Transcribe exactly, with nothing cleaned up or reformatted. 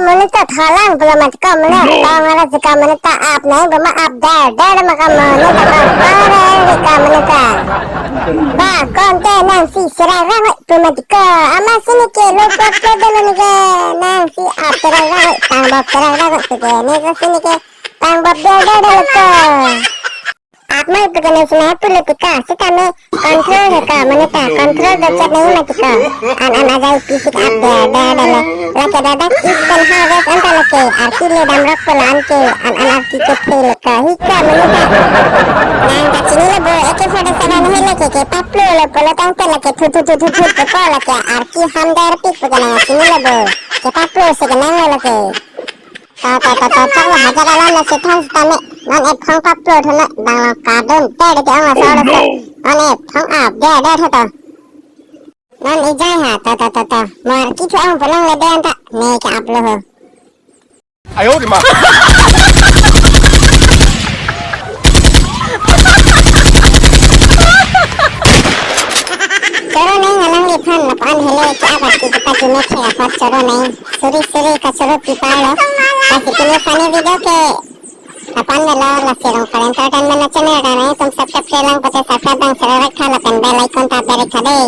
Monit ta thalang pulo mati ko, monit ta tong ara si ko, monit ta ap nai boma ap der der ma ko, monit ta ko pare ri ko, monit ta. Ba konte nangsi serai rang oi pu mati ko. Amatsi neke lo pot pot dolo neke, nangsi ap serai rang oi, tang bop serai rang oi pu ke, neke si neke tang bop der der dolo ko. Ap mai pu ke nangsi nai pulo pu ko, sitame control he ko, monit ta control do chat nai mati ko. An an ajai pisik ap der der dolo. Lake dadak Eastern Harvest anta lake arki le damrok pulo anke an an arki kethe le ko, hi ko monit ta. Nang kachinilo bo, A K forty-seven he lake kepaplo lo pulo tangte lake thu thu thu thu thu pu ko lake arki ham der pik pu ke nang kachinilo bo. Kepaplo si kenanglo lake. Ta ta ta ta ta, hajar alam na si than sitame. Non ephong paplo thona, dang lo kadon ter de ang la sa lo sa. Non ephong ap der der tha to. Non ejai ha, ta ta ta ta. Mo arki thu ang pulang le de anta. Neke ap lo ho. Ayo de ma. Choro neng alangliphan lapu-an helo ke abat ki kita june the apot choro neng. Suri suri kachoro pipar lo. Lasi pini funny video ke lapu-an melo, lasi Rongphar Entertainment a channel ta nangtum subscribe klemkle lang pote subscribe bang sere rek tha lapen bell icon ta berek tha dei.